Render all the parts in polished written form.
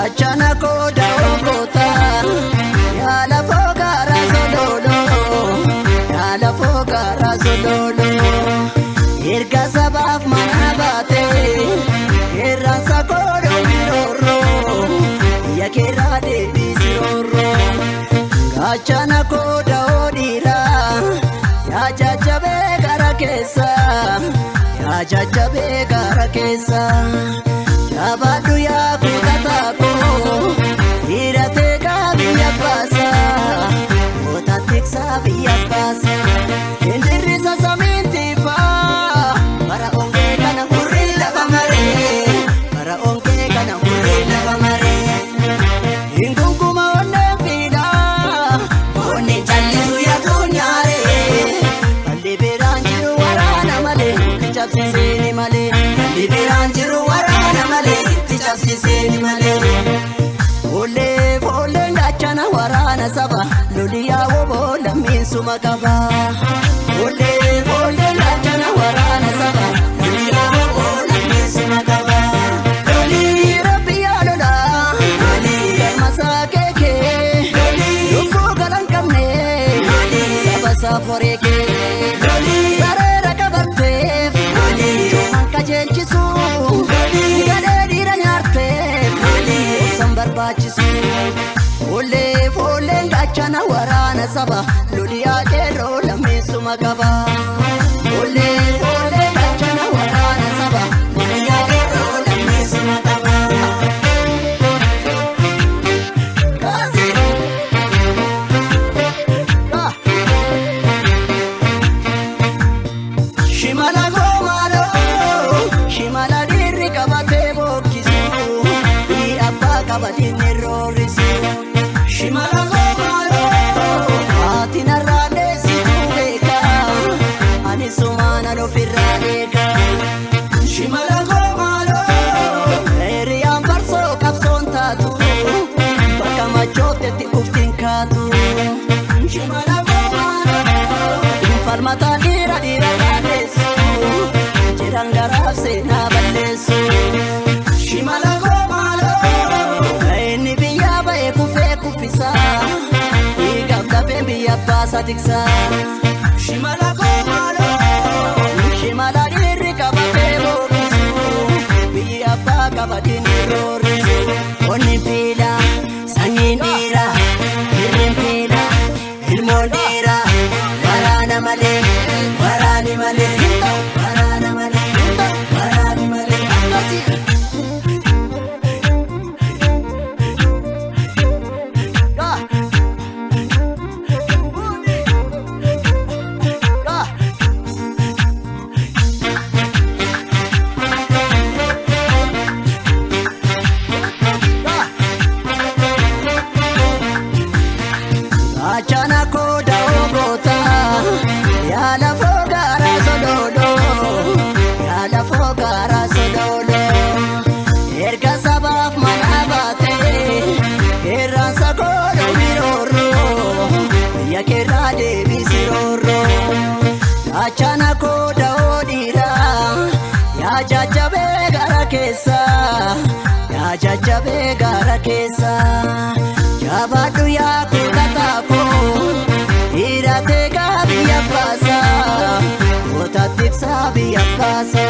Achana koda ogota, ya la fogara sololo, ya la fogara sololo. Erga sabaaf mana baate, irraan sakoodho birorro, biyya keerraa deebisirorro. Gaachana koda oodhiira, yaa jajjabee gara keessa, yaa jajjabee gara keessa. Jabaadhu yaa kutataa koo, dhiiratee gaa biyya baasa, goota tiksaa biyya baasa. Indirrisa samiin tiifaa, bara ongee kana hurrii lafa maree, bara ongee kana hurrii lafa maree. Hinkunkuma onneen fiidhaa, onneen callisu yaa nyaaree. Balli biraan jiru waraana malee, itti cabsiseeni malee. Balli biraan jiru waraana malee, itti cabsiseeni malee. Foollee foolleen gaachana waraana saba, loliyaa woboo lammiin suma qaba. Foollee foolleen gaachana waraana saba, loliyaa woboo lammiin suma qaba. Lolii rabbi yaa lolaa, lolii galmasaa keekee, lolii lubbuu galan qabne, lolii saba saaforeekee, lolii sareera qabatteef, lolii yoomaan qajeelchisu, lolii gadhee dhiira nyaarteef, lolii obsan barbaachisu. Foollee foolleen gaachana waraana saba, loliyaa qeerroo lammeessuma qaba. Foollee foolleen gaachana waraana saba, loliyaa qeerroo lammeessuma qaba. Shimala goomaaloo, shimala dhiirri qabatee bookkisu, biyyi abbaa qabatiin ni roorrisu. Shimala goomaaloo, haati narraa dheessitu beeka, ani sumaanan ofirraa eega. Shimala goomaaloo, hiriyaan farsoo qabsoon taatu, bakka machooftetti uftiin kaatu. Shimala goomaaloo, falmataa dhiira dhiira raadessu, jiran garaaf seenaa balleessu. Shimala goomaaloo, inni biyyaa ba'e kufee kuffisa, dhiigaaf lafeen biyya baasa tiksa. Shimala goomaaloo, shimala dhiirri qabatee bookkisu, biyyi abbaa qabatiin ni roorrisu. Onni fiila, sanyiin dhiira, hirriin fiila, ilmoon dhiira, waraana malee, waraani malee, waraana malee, waraani malee. Gaachana koda ogota, yaa lafoo gaara sololo, yaa lafoo gaara sololo. Erga sabaaf mana baate, irraan sakoodho biroorro, biyya keerraa deebisiroorro. Gaachana koda oodhiira, yaa jajjabee gara keessa, yaa jajjabee gara keessa. Jabaadhu yaa kutataa koo, dhiiratee gaa biyya baasa, goota tiksaa biyya baasa.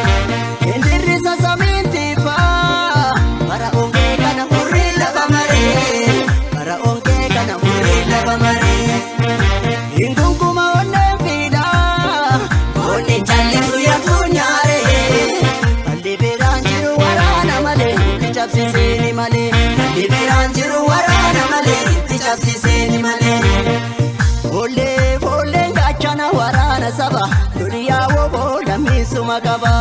Indirrisa samiin tiifaa, bara ongee kana hurrii lafa maree, bara ongee kana hurrii lafa maree. Hinkunkuma onneen fiidhaa, onneen callisu yaa nyaaree. Balli Cabsiseeni malee. Foollee foolleen gaachana waraana saba duniyaa woboo lammiisuma qaba.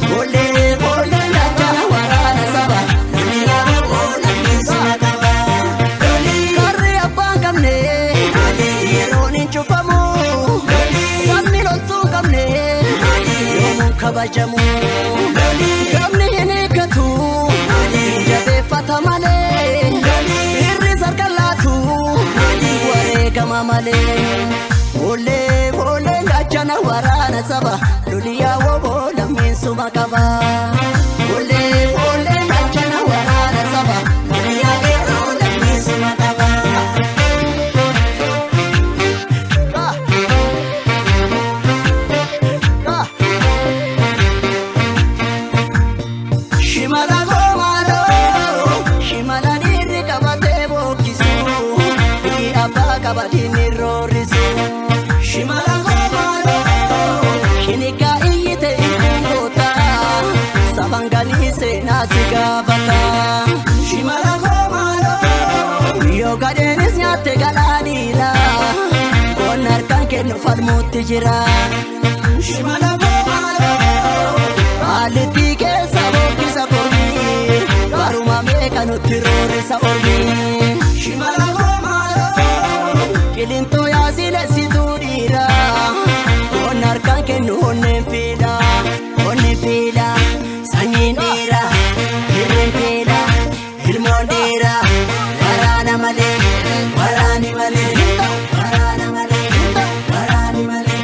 Foollee foolleen gaachana waraana saba duniyaa woboo lammiisuma qaba. Karri abbaan qabne yeroon hin cufamu. Sabni loltuu hin qabne yoomuun kabajamu. Gamni hin eeggatu jabeeffata malee. Irri sarka laatu wareegama malee. Foollee foolleen gaachana waraana saba duniyaa woboo lammiinsuma qaba. Foollee foolleen gaachana waraana saba duniyaa qeerroo lammiinsuma qaba. Ah! Ah! Shimala goomaadhoo shimala dhiirri qabatee bookkisu biyyi abbaa qabatiin roorrisu. Shimala goomaadhoo shinikaa iyyite goota saban ganii seenaa si gaafata. Shimala goomaadhoo yoo gadheenis nyaatte galaaniidha qonna harkaan kennu falmuutti jira. Shimala goomaadhoo Maalitti keessa bookkisa kormii baruma meeqa nutti roorrisa ormii. Shimala goomaadhoo qilintoo yaasileessituu dhiira qonna harkaan kennu onneen fiila onneen fiila sanyiin dhiira hirreen fiila ilmoon dhiira waraana malee waraani malee waraana malee waraani malee.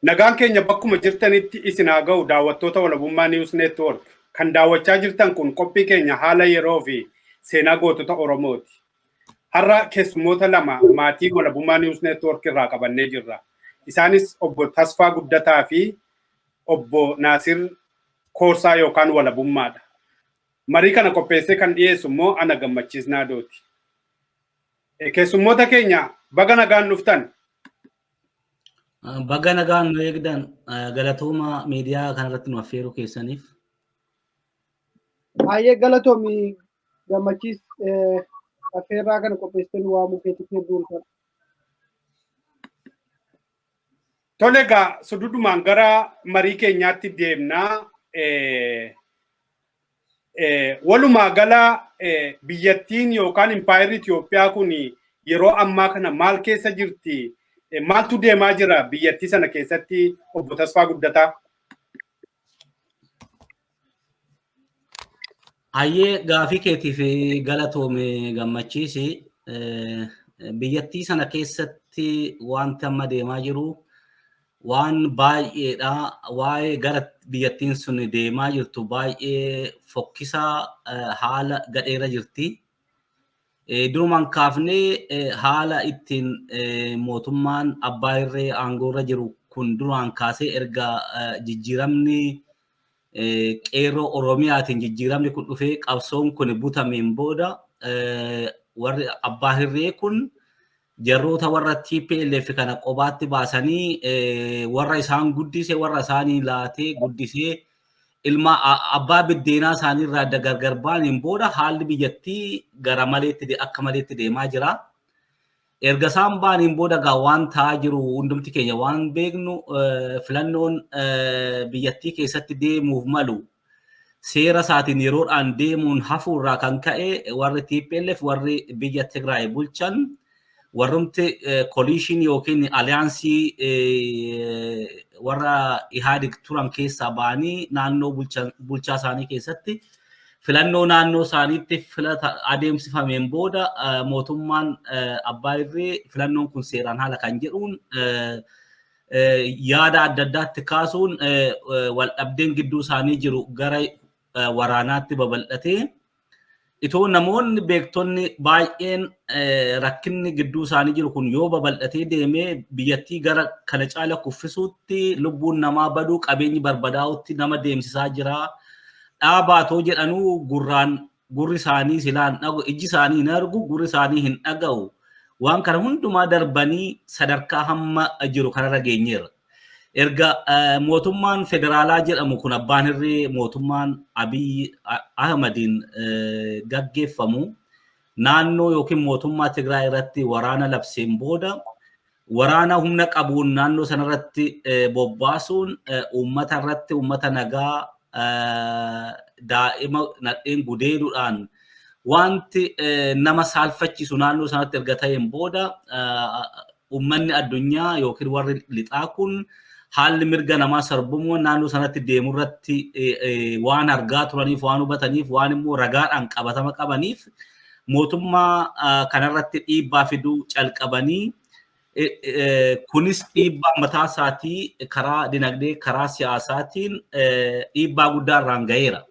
Nagaan keenya bakkuma jirtanitti isin haa ga'u daawwattoota Walabummaa News Network. Kan daawwachaa jirtan kun qophii keenya haala yeroo fi seenaa gootota Oromooti. Har'a keessummoota lama maatii Walabummaa News Network irraa qabannee jirra. Isaanis obbo Tasfaa Guddataa fi obbo Naasir Koorsaa yookaan Walabummaadha. Marii kana qopheessee kan dhiyeessu immoo ana Gammachiis Naadooti. Keessummoota keenya baga nagaan dhuftan. Baga nagaan nu eegdan, galatooma miidiyaa kanarratti nu affeeruu keessaniif. Baay'ee galatoomi Gammachiis, affeerraa kana qopheessitee nu waamuu keetiif hedduu ulfaadha. Tole egaa sududumaan gara marii keenyaatti deemnaa. Walumaa gala biyyattiin yookaan impaayerri Itoophiyaa kun yeroo ammaa kana maal keessa jirti? Maaltu deemaa jira biyyattii sana keessatti obbo Tasfaa Guddataa? Hayyee, gaafii keetiif galatoome Gammachiisi. Biyyattii sana keessatti wanti amma deemaa jiru waan baay'eedha. Waa'ee gara biyyattiin sun deemaa jirtu baay'ee fokkisaa haala gadheera jirti. Durumaan kaafnee haala ittiin mootummaan abbaa irree aangoorra jiru kun duraan kaasee erga jijjiiramni qeerroo Oromiyaatiin jijjiiramni kun dhufee qabsoon kun butameen booda warri abbaa hirree kun jarroota warra TPLF kana qobaatti baasanii warra isaan guddise, warra isaanii laatee guddisee ilma abbaa biddeenaa isaanii irraa adda gargar baaniin booda haalli biyyattii gara maleetti akka maleetti deemaa jira. Erga isaan baaniin booda gaa waan ta'aa jiru hundumti keenya waan beeknu, filannoon biyyattii keessatti deemuuf malu seera isaatiin yeroodhaan deemuun hafuurraa kan ka'e warri TPLF, warri biyya Tigraay bulchan, warrumti coalition yookiin aliyaansii warra Ihaadig turan keessaa ba'anii naannoo bulchaa isaanii keessatti filannoo naannoo isaaniitti filata adeemsifameen booda mootummaan abbaa irree filannoon kun seeraan haala kan jedhuun yaada adda addaatti kaasuun wal dhabdeen gidduu isaanii jiru gara waraanaatti babal'atee Itoo namoonni beektonni baay'een rakkinni gidduu isaanii jiru kun yoo babal'atee deemee biyyattii gara kana caala kuffisuutti, lubbuun namaa baduu, qabeenyi barbadaa'utti nama deemsisaa jira. Dhaabaatoo jedhanuu gurraan gurri isaanii silaan dhagu, ijji isaanii hin argu, gurri isaanii hin dhaga'u. Waan kana hundumaa darbanii sadarkaa hamma jiru kanarra geenyeerra. Erga mootummaan federaalaa jedhamu kun, abbaan hirree mootummaan Abiy Ahmadiin gaggeeffamu, naannoo yookiin mootummaa Tigraay irratti waraana labseen booda, waraana humna qabuun naannoo sanarratti bobbaasuun uummata irratti, uummata nagaa, daa'ima nadheen gudeeduudhaan wanti nama saalfachiisu naannoo sanatti erga ta'een booda, uummanni addunyaa yookiin warri lixaa kun haalli mirga namaa sarbumuu naannoo sanatti deemu irratti waan argaa turaniif, waan hubataniif, waan immoo ragaadhaan qabatama qabaniif, mootummaa kanarratti dhiibbaa fiduu calqabanii, kunis dhiibbaa mataa isaatii karaa dinagdee, karaa siyaasaatiin dhiibbaa guddaa irraan ga'eera.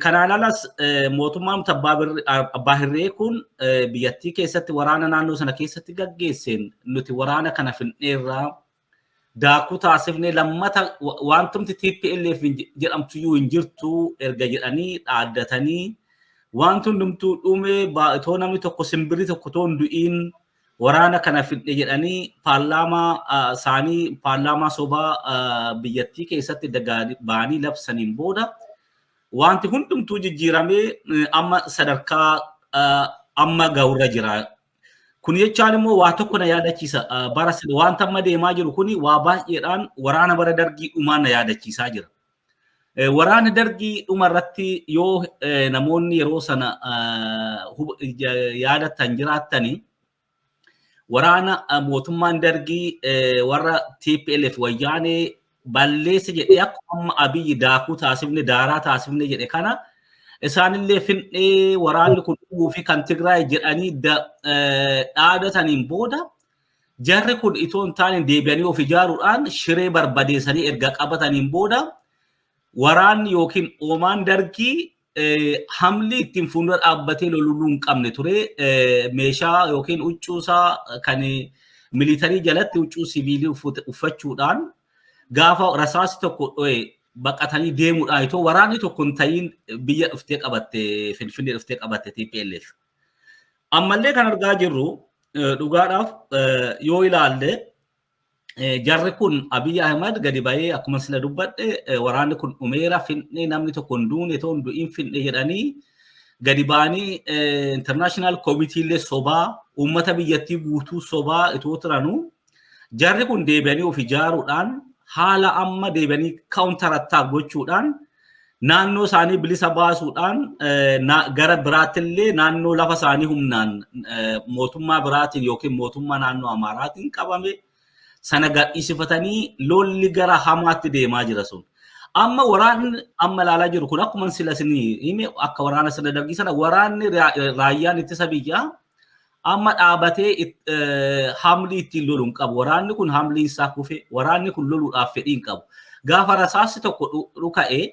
Kanaan alas mootummaan abbaa hirree kun biyyattii keessatti waraana naannoo sana keessatti gaggeesseen, nuti waraana kana finneerraa, daakuu taasifnee, lammata wantumti TPLF jedhamtuyyuu hin jirtu erga jedhanii dhaaddatanii, wanti hundumtuu dhume, itoo namni tokko, simbirri tokko otoo hin du'iin waraana kana fidhe jedhanii paarlaamaa isaanii, paarlaamaa sobaa biyyattii keessatti ba'anii labsaniin booda, wanti hundumtuu jijjiiramee amma sadarkaa amma ga'urra jira. Kun jechaan immoo waa tokko na yaadachiisa. Bara wanta amma deemaa jiru kuni waa baay'eedhaan waraana bara Dargii dhumaa na yaadachiisaa jira. Waraana Dargii dhuma irratti yoo namoonni yeroo sana yaadattan jiraattanii, waraana mootummaan Dargii warra TPLF Wayyaanee balleessa jedhee, akkuma amma Abiyyi daakuu taasifne, daaraa taasifne jedhe kana, isaanillee fin'ee waraanni kun dhumuu fi kan Tigraay jedhanii dhaadataniin booda, jarri kun itoo hin taane deebi'anii of ijaaruudhaan Shiree barbadeessanii erga qabataniin booda, waraanni yookiin oomaan Dargii hamli ittiin fuuldura dhaabbatee loluu hin qabne ture. Meeshaa yookiin huccuusaa kan militarii jalatti huccuu siviilii uffachuudhaan gaafa rasaasi tokko dho'e baqatanii deemuudhaan, itoo waraanni tokko hin ta'iin biyya dhuftee qabatte, Finfinnee dhuftee qabatte TPLF. Ammallee kan argaa jirru, dhugaadhaaf yoo ilaalle, jarri kun Abiy Ahmed gadi ba'ee akkuma sila dubbadhe waraanni kun dhumeera, finne, namni tokko hin duune, itoo hin du'in finne jedhanii gadi ba'anii international committee sobaa, uummata biyyattii guutuu sobaa itoo turanuu, jarri kun deebi'anii of ijaaruudhaan haala amma deebi'anii counter attack gochuudhaan naannoo isaanii bilisa baasuudhaan, gara biraattillee naannoo lafa isaanii humnaan mootummaa biraatiin yookiin mootummaa naannoo Amaaraatiin qabame sana gadhiisifatanii lolli gara hamaatti deemaa jira sun. Amma waraanni amma ilaalaa jiru kun akkuma sila isinii hime, akka waraana sirna Dargii sana waraanni raayyaan ittisa biyyaa amma dhaabatee hamli ittiin lolu hin qabu. Waraanni kun hamliin isaa kufe, waraanni kun loluudhaaf fedhii hin qabu. Gaafa rasaasni tokko dhuka'ee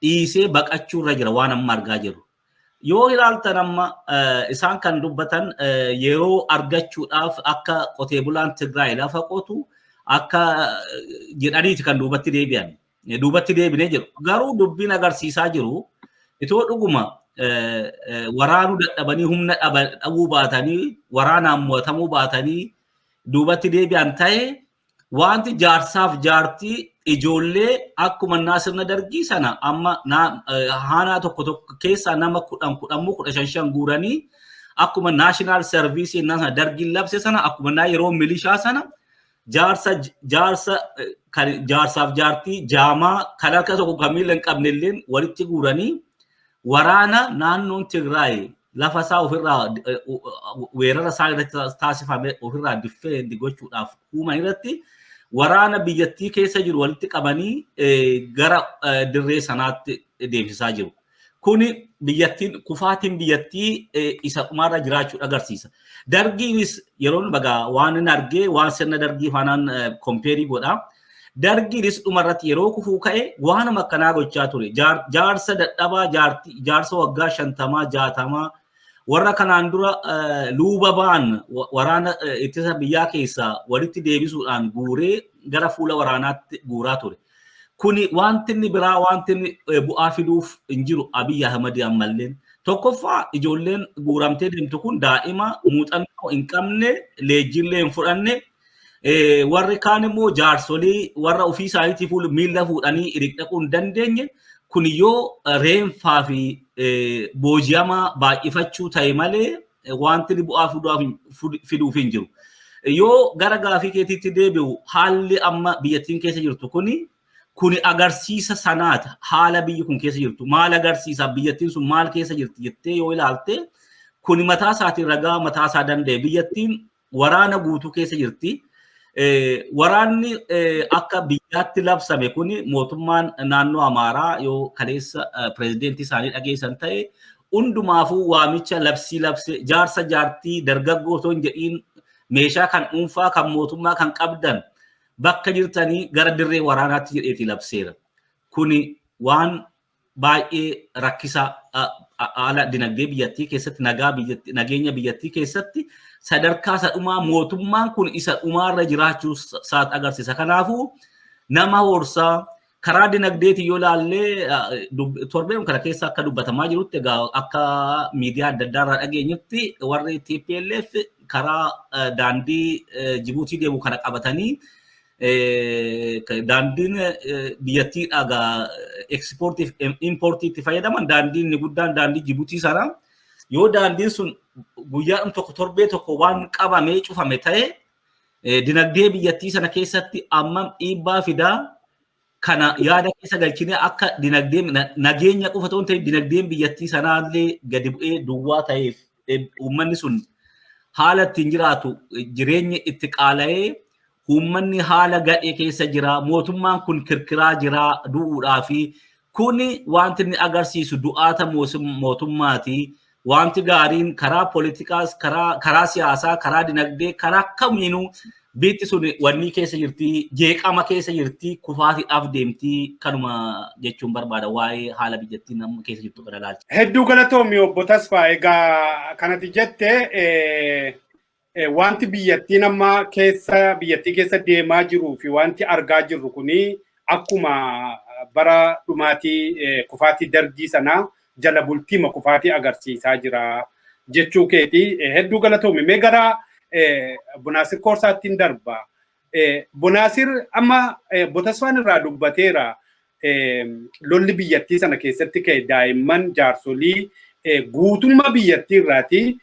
dhiisee baqachuu irra jira waan amma argaa jirru. Yoo ilaaltan amma isaan kan dubbatan yeroo argachuudhaaf akka qotee bulaan Tigraay lafa qotu akka jedhaniiti kan duubatti deebi'an. Duubatti deebinee jiru. Garuu dubbiin agarsiisaa jiru itoo dhuguma waraanuu dadhabanii, humna dhabuu baatanii, waraanaan mo'atamuu baatanii duubatti deebi'an ta'e, wanti jaarsaaf jaartii ijoollee akkuma naa sirna Dargii sana amma haanaa tokko tokko keessaa nama 10 10 15 5 guuranii, akkuma national service sana Dargiin labse sana, akkuma naa yeroo milishaa sana, jaarsa jaarsa kan jaarsaaf jaartii jaamaa kan harka tokko kan miila hin qabne illee walitti guuranii waraana naannoon Tigraay lafa isaa ofirraa weerara isaa irratti taasifame ofirraa defend gochuudhaaf uuman irratti waraana biyyattii keessa jiru walitti qabanii gara dirree sanaatti deemsisaa jiru. Kuni biyyattiin kufaatiin biyyattii isa dhumaarra jiraachuu agarsiisa. Dargiinis yeroo bagaa waan inni argee waan sirna Dargii faanaan compare godha. Dargiinis dhumarratti yeroo kufuu ka'e waanuma akkanaa gochaa ture. Jaarsa dadhabaa, jaarsa waggaa 50, 60 warra kanaan dura luuba ba'an waraana ittisa biyyaa keessaa walitti deebisuudhaan guuree gara fuula waraanaatti guuraa ture. Kuni wanti inni biraa wanti inni bu'aa fiduuf hin jiru Abiy Ahmad ammalleen. Tokkoffaa, ijoolleen guuramtee deemtu kun daa'ima muuxannoo hin qabne, leenjiillee hin fudhanne. Warri kaan immoo jaarsolii warra ofii isaaniitiif miilla fuudhanii dhaquu hin dandeenye. Kun yoo reenfaa fi booji'ama baay'ifachuu ta'e malee wanti inni bu'aa fiduuf hin jiru. Yoo gara gaafii keetiitti deebi'u, haalli amma biyyattiin keessa jirtu kuni agarsiisa sanaati. Haala biyyi kun keessa jirtu maal agarsiisa, biyyattiin sun maal keessa jirti jettee yoo ilaalte, kuni mataa isaatiin ragaa mataa isaa danda'e. Biyyattiin waraana guutuu keessa jirti. Waraanni akka biyyaatti labsame kuni, mootummaan naannoo Amaaraa yoo kaleessa pirezidentii isaanii dhageessan ta'e, hundumaafuu waamicha labsii labse. Jaarsa, jaartii, dargaggoo otoo hin jedhiin, meeshaa kan dhuunfaa, kan mootummaa kan qabdan bakka jirtanii gara dirree waraanaatti jedheeti labseera. Kuni waan baay'ee rakkisaa haala dinagdee biyyattii keessatti, nagaa biyyattii, nageenya biyyattii keessatti sadarkaa isa dhumaa, mootummaan kun isa dhumaarra jiraachuu isaat agarsiisa. Kanaafuu nama horsaa karaa dinagdeetiin yoo ilaalle, torbee kana keessa akka dubbatamaa jirutti, egaa akka miidiyaa adda addaa irraa dhageenyutti, warri TPLF karaa daandii Jibuutii deemu kana qabatanii, daandiin biyyattii dhagaa ekspoortiif impoortiitti fayyadaman, daandiin inni guddaan daandii Jibuutii sana, yoo daandiin sun guyyaadhum tokko, torbee tokko waan qabamee cufame ta'e, dinagdee biyyattii sana keessatti ammam dhiibbaa fidaa, kana yaada keessa galchine, akka dinagdee nageenya qofa ta'uun ta'e, dinagdeen biyyattii sanaallee gadi bu'ee duwwaa ta'eef, uummanni sun haala ittiin jiraatu, jireenyi itti qaala'ee, uummanni haala gadhee keessa jira. Mootummaan kun kirkiraa jira du'uudhaa fi kuni wanti inni agarsiisu du'aata mootummaati. Wanti gaariin karaa poolitikaas, karaa siyaasaa, karaa dinagdee, karaa kamiinuu biyyi sun wanni keessa jirti, jeeqama keessa jirti, kufaatiidhaaf deemti, kanuma jechuun barbaada waa'ee haala biyyattii nama keessa jirtu kana ilaalcha. Hedduu galatoomi, obbo Tasfaa. Egaa kanati jette, wanti biyyattiin amma keessa biyyattii keessa deemaa jiruu fi wanti argaa jirru kuni akkuma bara dhumaatii kufaatii Dargii sanaa jala bultiima kufaatii agarsiisaa jira jechuu keeti. Hedduu galatoomi. Mee gara Bonaasir Koorsaattiin darba. Bonaasir, amma obbo Tasfaan irraa dubbateera. Lolli biyyattii sana keessatti ka'e daa'imman, jaarsolii guutummaa biyyattii irraati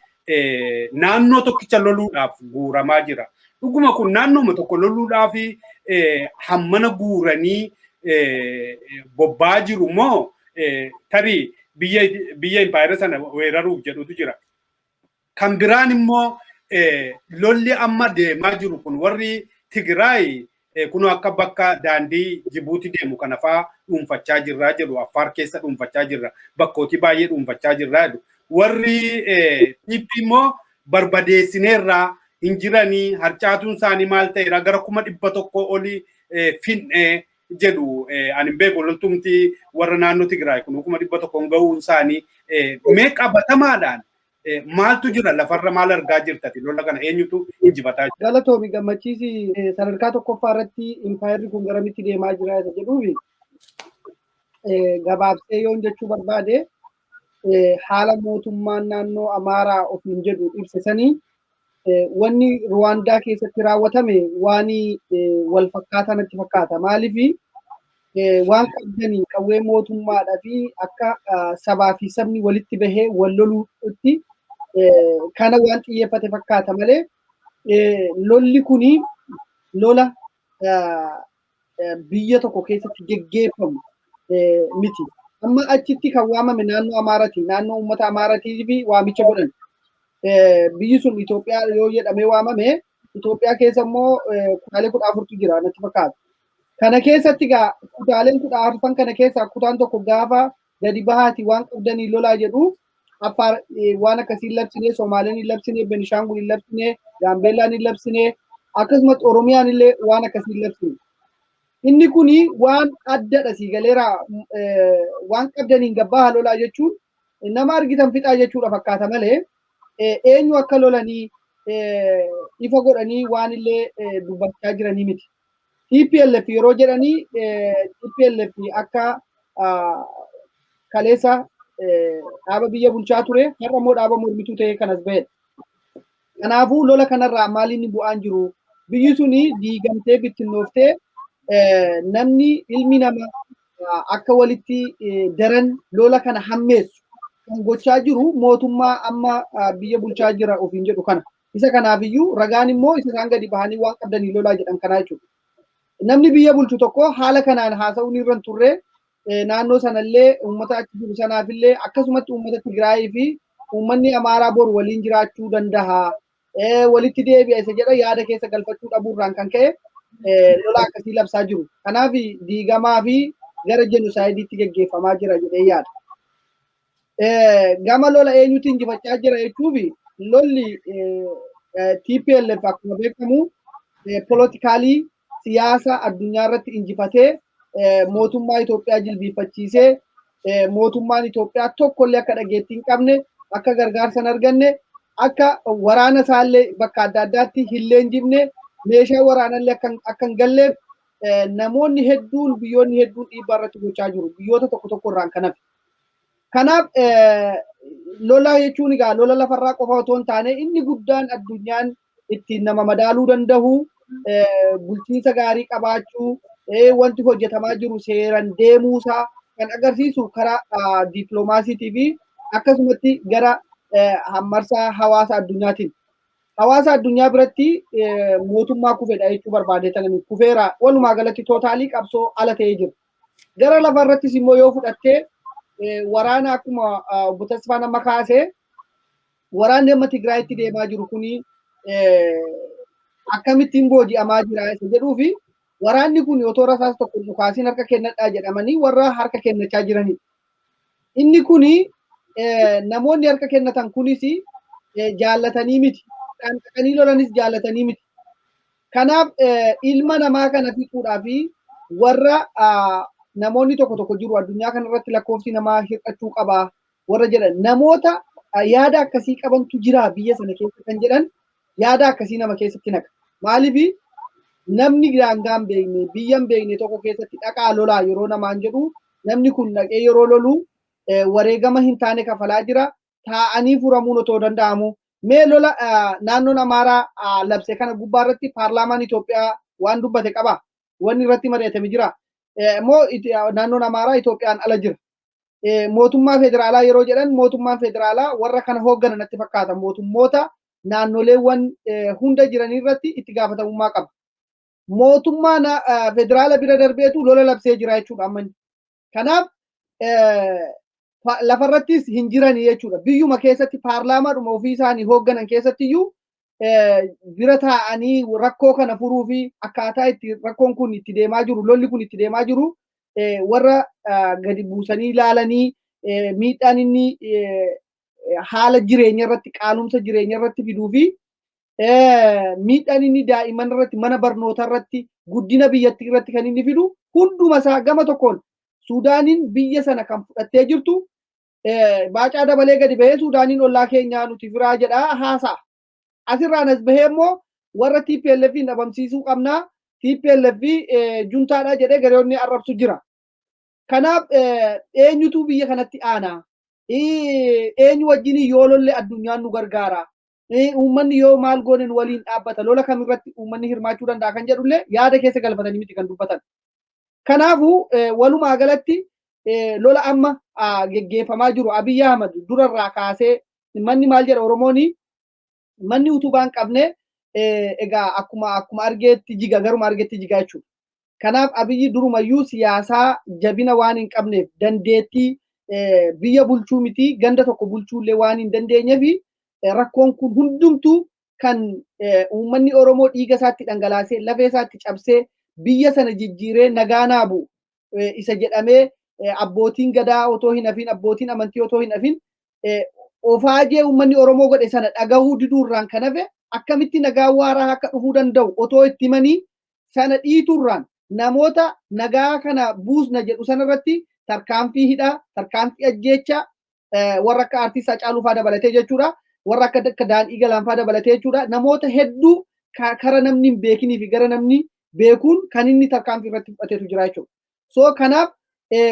naannoo tokkicha loluudhaaf guuramaa jira. Dhuguma kun naannooma tokko loluudhaaf hammana guuranii bobba'aa jiru moo tarii biyya impaayera sana weeraruuf jedhutu jira? Kan biraan immoo lolli amma deemaa jiru kun, warri Tigraay kun akka bakka daandii Jibuuti deemu kana fa'aa dhuunfachaa jirraa jedhu, Affaar keessa dhuunfachaa jirra, bakkootii baay'ee dhuunfachaa jirraa jedhu. Warri PP immoo barbadeessineerraa, hin jiranii, harcaatuun isaanii maal ta'eera, gara 100,000 olii fin'ee jedhu. Ani hin beeku, loltumti warra naannoo Tigraay kun 100,000 gahuun isaanii mee qabatamaadhaan maaltu jira lafarra, maal argaa jirtati, lola kana eenyutu injifataa jira? Galatoomi, Gammachiisi. Sadarkaa tokkoffaa irratti impaayerri kun garamitti deemaa jira isa jedhuufi, gabaabsee yoon jechuu barbaade, haala mootummaan naannoo Amaaraa ofiin jedhu ibse sanii, wanni Ruwaandaa keessatti raawwatame waan wal fakkaataa natti fakkaata. Maaliif, waan qabdanii qawwee mootummaadhaa fi akka sabaa fi sabni walitti bahee wal loluutti kana waan xiyyeeffate fakkaata malee, lolli kuni lola biyya tokko keessatti geggeeffamu miti. Amma achitti kan waamame naannoo Amaaraati. Naannoo uummata Amaaraatiif waamicha godhan. Biyyi sun Itoophiyaa yoo jedhamee waamame, Itoophiyaa keessa immoo kutaalee 14tu jira natti fakkaata. Kana keessatti gaa kutaaleen 14n kana keessaa kutaan tokko gaafa gadi bahaati waan qabdanii lolaa jedhu, Affaar waan akkasii hin labsine, Somaaleen hin labsine, Benishaangul hin labsine, Gaambeellaan hin labsine, akkasumas Oromiyaan illee waan akkasii hin labsine. Inni kuni waan addadha, sii galeera. Waan qabdaniin gabbaa lolaa jechuun nama argitan fixaa jechuudha fakkaata malee, eenyu akka lolanii ifa godhanii waan illee dubbachaa jiranii miti. TPLF yeroo jedhanii, TPLF akka kaleessa dhaaba biyya bulchaa ture, har'a immoo dhaaba mormituu ta'ee kanas bahedha. Kanaafuu lola kanarraa maal inni bu'aan jiru? Biyyi suni diigamtee bittinnooftee, namni ilmi nama akka walitti daran lola kana hammeessu kan gochaa jiru mootummaa amma biyya bulchaa jira ofiin jedhu kana. Isa kanaafiyyuu ragaan immoo isa isaan gadi bahanii waan qabdanii lolaa jedhan kanaa jechuudha. Namni biyya bulchu tokko haala kanaan haasa'uun irra hin turre. Naannoo sanallee uummata achi jiru sanaafillee, akkasumatti uummata Tigraayii fi uummanni Amaaraa boru waliin jiraachuu danda'a. Walitti deebi'a isa jedha yaada keessa galfachuu dhabuurraan kan ka'e lola akkasii labsaa jiru. Kanaaf diigamaa fi gara jenosaayidiitti geggeeffamaa jira jedhee yaada. Gama lola eenyutu injifachaa jira jechuuf, lolli TPLF akkuma beekamu politically siyaasa addunyaa irratti injifatee, mootummaa Itoophiyaa jilbiiffachiisee, mootummaan Itoophiyaa tokkollee akka dhageettii hin qabne, akka gargaarsa hin arganne, akka waraana isaallee bakka adda addaatti hin leenjifne, meeshaa waraanallee akka hin galleef namoonni hedduun, biyyoonni hedduun dhiibbaa irratti gochaa jiru, biyyoota tokko tokko irraan kan hafe. Kanaaf lola jechuun egaa lola lafarraa qofa otoo hin taane, inni guddaan addunyaan ittiin nama madaaluu danda'u bulchiinsa gaarii qabaachuu, wanti hojjetamaa jiru seeran deemuusaa kan agarsiisu karaa diipiloomaasiitii fi akkasumatti gara hammarsaa hawaasa addunyaatiin. Hawaasa addunyaa biratti mootummaa kufedha jechuu barbaade tanani kufeera, walumaa galatti totally qabsoo ala ta'ee jira. Gara lafarrattis immoo yoo fudhattee, waraana akkuma obbo Tasfaan amma kaasee, waraanni amma Tigraayitti deemaa jiru kuni akkamittiin booji'amaa jira isa jedhuu fi waraanni kun otoo rasaas tokko dhukaasiin harka kennadhaa jedhamanii warra harka kennachaa jiranidha. Inni kuni namoonni harka kennatan kunis jaallatanii miti. Kan dhaqanii lolanis jaallatanii miti. Kanaaf ilma namaa kana fixuudhaa fi warra namoonni tokko tokko jiru, addunyaa kanarratti lakkoofsi namaa hir'achuu qaba warra jedhan, namoota yaada akkasii qabantu jira biyya sana keessa kan jedhan, yaada akkasii nama keessatti naqa. Maaliif namni daangaa hin beekne, biyya hin beekne tokko keessatti dhaqaa lolaa yeroo namaan jedhu, namni kun dhaqee yeroo lolu wareegama hin taane kafalaa jira. Taa'anii furamuun otoo danda'amu. Mee lola naannoon Amaaraa labse kana gubbaa irratti paarlaamaan Itoophiyaa waan dubbate qaba? Wanni irratti mari'atame jira? Moo naannoon Amaaraa Itoophiyaan ala jira? Mootummaa federaalaa yeroo jedhan, mootummaan federaalaa warra kana hoogganan natti fakkaata. Mootummoota naannoleewwan hunda jiran irratti itti gaafatamummaa qaba. Mootummaa federaala bira darbeetu lola labsee jira jechuudha amma. Kanaaf lafarrattis hin jiranii jechuudha. Biyyuma keessatti paarlaamaadhuma ofii isaanii hoogganan keessatti iyyuu bira taa'anii rakkoo kana furuu fi akkaataa itti rakkoon kun itti deemaa jiru, lolli kun itti deemaa jiru warra gadi buusanii ilaalanii, miidhaan inni haala jireenya irratti, qaalumsa jireenya irratti fiduu fi miidhaan inni daa'imman irratti, mana barnoota irratti, guddina biyyattii irratti kan inni fidu hunduma isaa, gama tokkoon Suudaaniin biyya sana kan fudhattee jirtu, Baacaa Dabalee gadi bahee Suudaaniin ollaa keenyaa, nuti firaa jedhaa haasa'a. Asirraan as bahee immoo warra TPLF dhabamsiisuu qabnaa, TPLF juntaadha jedhee gareonni arrabsu jira. Kanaaf eenyutu biyya kanatti aanaa? Eenyu wajjin yoo lolle addunyaan nu gargaara? Uummanni yoo maal goone nu waliin dhaabbata? Lola kamirratti uummanni hirmaachuu danda'a kan jedhullee yaada keessa galfatanii miti kan dubbatan. Kanaafuu walumaa galatti lola amma geggeeffamaa jiru, Abiyyi Ahmad durarraa kaasee manni maal jedha Oromooni, manni utubaa hin qabne egaa akkuma argeetti jiga, garuma argeetti jiga jechuudha. Kanaaf Abiyyi durumayyuu siyaasaa jabina waan hin qabneef, dandeettii biyya bulchuu miti ganda tokko bulchuullee waan hin dandeenyeef, rakkoon kun hundumtuu kan uummanni Oromoo dhiiga isaatti dhangalaasee, lafee isaatti cabsee, biyya sana jijjiiree nagaa naa bu'u isa jedhamee, abbootiin gadaa otoo hin hafin, abbootiin amantii otoo hin hafin, ofaajee uummanni Oromoo godhe sana dhagahuu diduurraan kan hafe, akkamitti nagaa waaraa akka dhufuu danda'u otoo itti himanii sana dhiituurraan Namoota nagaa kana buusna jedhu sanarratti tarkaanfii hidhaa, tarkaanfii ajjeechaa warra akka artiist Haacaaluu fa'aa dabalatee jechuudha. Warra akka Daandii Galaan fa'aa dabalatee jechuudha. Namoota hedduu kara namni hin beekinii fi gara namni beekuun kan inni tarkaanfii irratti fudhateetu jira jechuudha. So kanaaf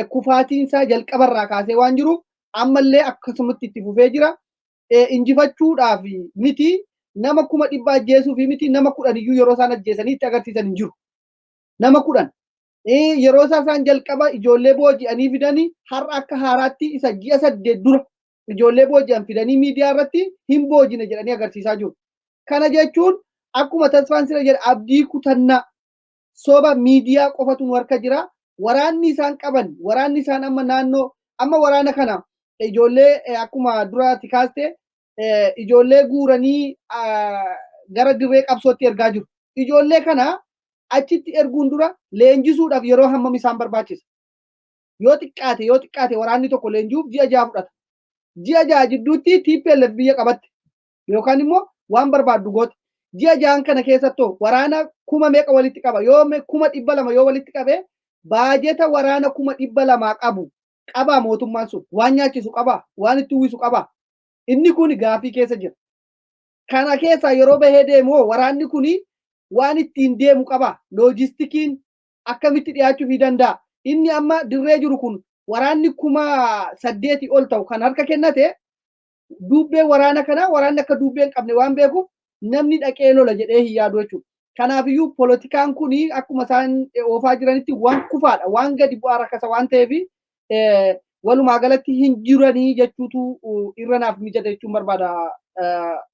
kufaatiin isaa jalqabarraa kaasee waan jiruuf ammallee akkasumatti itti fufee jira. Injifachuudhaaf miti, nama 100,000 ajjeesuu fi miti, nama 10 iyyuu yeroo isaan ajjeesanii itti agarsiisan hin jiru. Nama 10. Yeroo isaan jalqaba ijoollee booji'anii fidanii, har'a akka haaraatti isa ji'a 8 dura ijoollee booji'an fidanii miidiyaa irratti hin boojine jedhanii agarsiisaa jiru. Kana jechuun akkuma Tasfaan sira jedhe, abdii kutannaa soba miidiyaa qofatu nu harka jira. Waraanni isaan qaban, waraanni isaan amma naannoo amma waraana kana ijoollee akkuma duraatti kaaste ijoollee guuranii gara dirree qabsootti ergaa jiru. Ijoollee kana achitti erguun dura leenjisuudhaaf yeroo hammam isaan barbaachisa? Yoo xiqqaate, yoo xiqqaate, waraanni tokko leenji'uuf ji'a 6 fudhata. Ji'a 6 jidduutti TPLF biyya qabatte yookaan immoo waan barbaaddu goote. Ji'a 6n kana keessattoo waraana kuma meeqa walitti qaba? Yoo 200,000 yoo walitti qabe, baajeta waraana 200,000 qabu qabaa? Mootummaan sun waan nyaachisu qabaa? Waan itti uwwisu qabaa? Inni kun gaafii keessa jira. Kana keessaa yeroo bahee deemu waraanni kun waan ittiin deemu qabaa? Loojistikiin akkamitti dhiyaachuu danda'a? Inni amma dirree jiru kun waraanni 8,000 ol ta'u kan harka kennate, duubbee waraana kanaa waraanni akka duubbee hin qabne waan beekuuf namni dhaqee lola jedhee hin yaadu jechuudha. Kanaafiyyuu poolitikaan kun akkuma isaan oofaa jiranitti waan kufaadha, waan gadi bu'aa rakkasa waan ta'eef walumaa galatti hin jiranii jechuutu irra naaf mijata jechuun barbaada,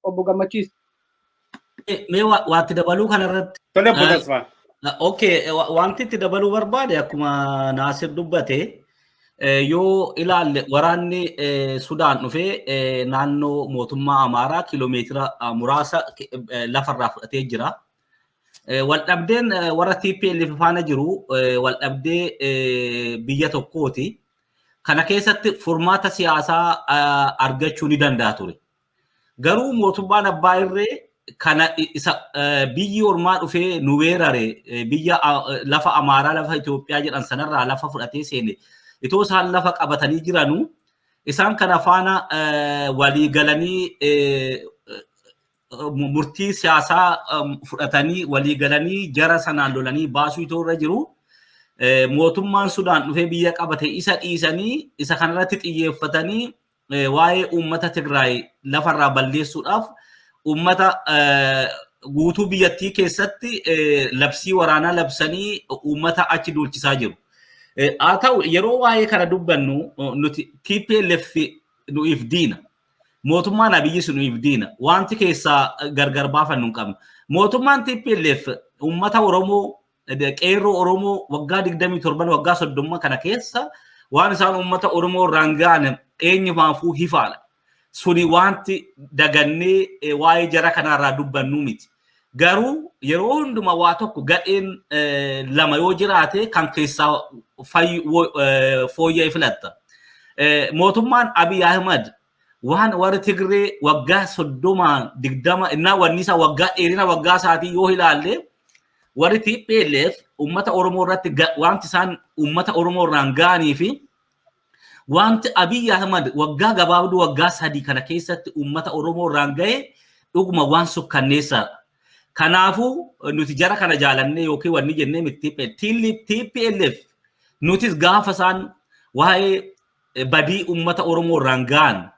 obbo Gammachiis. Mee waatti dabaluu kanarratti. Tole, obbo Tasfaa. Okay, wanti itti dabaluu barbaade, akkuma Naasir dubbate, yoo ilaalle waraanni Sudaan dhufee naannoo mootummaa Amaaraa kiiloomeetira muraasa lafarraa fudhatee jira. Waldhabdeen warra TPLF faana jiru waldhabdee biyya tokkooti. Kana keessatti furmaata siyaasaa argachuu ni danda'a ture. Garuu mootummaan abbaa irree kana isa biyyi ormaa dhufee nu weerare, biyya lafa Amaaraa, lafa Itoophiyaa jedhan sanarraa lafa fudhatee seene, itoo isaan lafa qabatanii jiranuu isaan kana faana walii galanii, murtii siyaasaa fudhatanii, walii galanii jara sanaan lolanii baasuu itoo irra jiru, mootummaan Sudaan dhufee biyya qabate isa dhiisanii isa kanarratti xiyyeeffatanii waa'ee uummata Tigraay lafarraa balleessuudhaaf uummata guutuu biyyattii keessatti labsii waraanaa labsanii uummata achi duulchisaa jiru. Haa ta'u, yeroo waa'ee kana dubbannu nuti TPLF nuif diina. Mootummaan Abiyyis nuif diina. Wanti keessaa gargar baafannu hin qabnu. Mootummaan TPLF uummata Oromoo, qeerroo Oromoo waggaa 27, waggaa 30 kana keessa waan isaan uummata Oromoo irraan ga'an eenyumaafuu hifaadha. Suni wanti dagannee waa'ee jara kanarraa dubbannu miti. Garuu yeroo hundumaa waa tokko gadheen lama yoo jiraate kan keessaa fooyya'e filatta. Mootummaan Abiy Ahmad waan warri Tigree waggaa 30, 20 innaa wanni isaa waggaa dheerina waggaa isaatii yoo ilaalle, warri TPLF uummata Oromoo irratti wanti isaan uummata Oromoo irraan ga'anii fi wanti Abiy Ahmad waggaa gabaabduu waggaa 3 kana keessatti uummata Oromoo irraan ga'e dhuguma waan sukkanneessaadha. Kanaafuu nuti jara kana jaalannee yookiin wanni jennee miti. TPLF nutis gaafa isaan waa'ee badii uummata Oromoo irraan ga'an,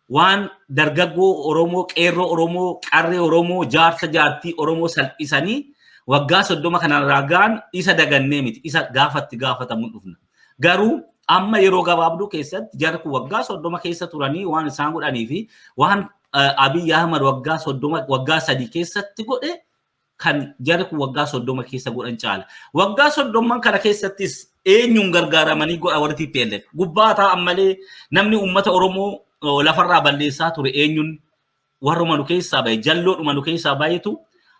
waan dargaggoo Oromoo, qeerroo Oromoo, qarree Oromoo, jaarsa jaartii Oromoo salphisanii waggaa 30 kanarraa ga'an isa dagannee miti. Isa gaafatti gaafatamuun dhufna. Garuu amma yeroo gabaabduu keessatti jarri kun waggaa 30 keessa turanii waan isaan godhanii fi waan Abiy Ahmad waggaa 30, waggaa 3 keessatti godhe kan jarri kun waggaa 30 keessa godhan caala. Waggaa 30n kana keessattis eenyuun gargaaramanii godha warri TPLF? Gubbaa taa'an malee namni uummata Oromoo lafarraa balleessaa ture eenyuun? Warruma nu keessaa bahe, jalloodhuma nu keessaa bahetu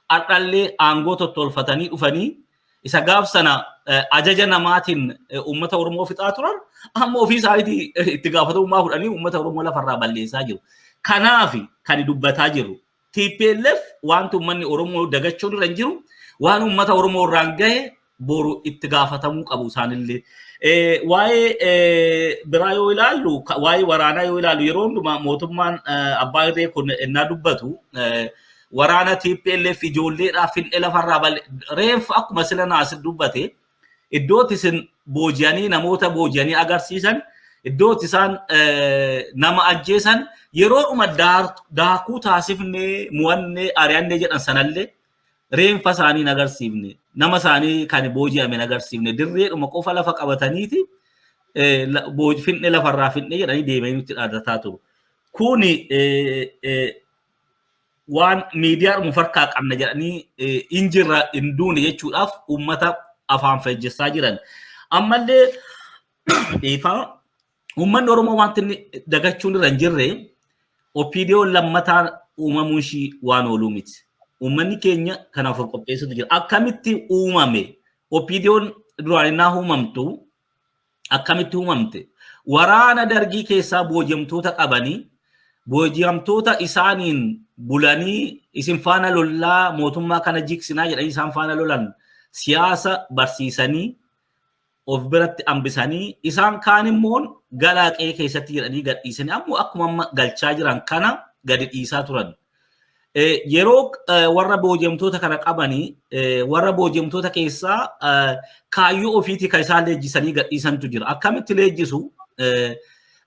har'allee aangoo tottolfatanii dhufanii isa gaaf sana ajaja namaatiin uummata Oromoo fixaa turan amma ofii isaaniitii itti gaafatamummaa fudhanii uummata Oromoo lafarraa balleessaa jiru. Kanaaf kan dubbataa jiru TPLF wanti uummanni Oromoo dagachuu irra hin jiru, waan uummata Oromoo irraan gahe. boru itti gaafatamuu qabu isaanillee. Waa'ee biraa yoo ilaallu, waa'ee waraanaa yoo ilaallu, yeroo hundumaa mootummaan abbaa irree kun innaa dubbatu waraana TPLF ijoolleedhaaf fin'e lafarraa reeffa akkuma sila Naasir dubbate iddootti isin booji'anii namoota booji'anii agarsiisan, iddootti isaan nama ajjeesan, yeroodhuma daakuu taasifnee mo'annee ari'annee jedhan sanallee reenfa isaanii hin agarsiifne, nama isaanii kan booji'ame hin agarsiifne, dirreedhuma qofa lafa qabataniiti finne lafarraa finne jedhanii deemanii nutti dhaadataa turu. Kuni waan miidiyaadhuma farkaa qabna jedhanii injirra hin duune jechuudhaaf uummata afaan fejjessaa jiran. Ammallee dhiifama, uummanni Oromoo wanti inni dagachuun irra hin jirre OPDOn lammataan uumamuun ishii waan ooluu miti. Uummanni keenya kanaaf of qopheessutu jira. Akkamitti uumame? OPDOn duraan innaa uumamtu akkamitti uumamte? Waraana dargii keessaa booji'amtoota qabanii, booji'amtoota isaaniin bulanii, isin faana lollaa mootummaa kana jigsinaa jedhanii isaan faana lolan siyaasa barsiisanii of biratti hambisanii, isaan kaan immoo galaa qe'ee keessatti jedhanii gadhiisanii ammoo akkuma amma galchaa jiran kana gadi dhiisaa turan. Yeroo warra booji'amtoota kana qabanii, warra booji'amtoota keessaa kaayyoo ofiitii kan isaan leenjisanii gadhiisantu jira. Akkamitti leenjisu?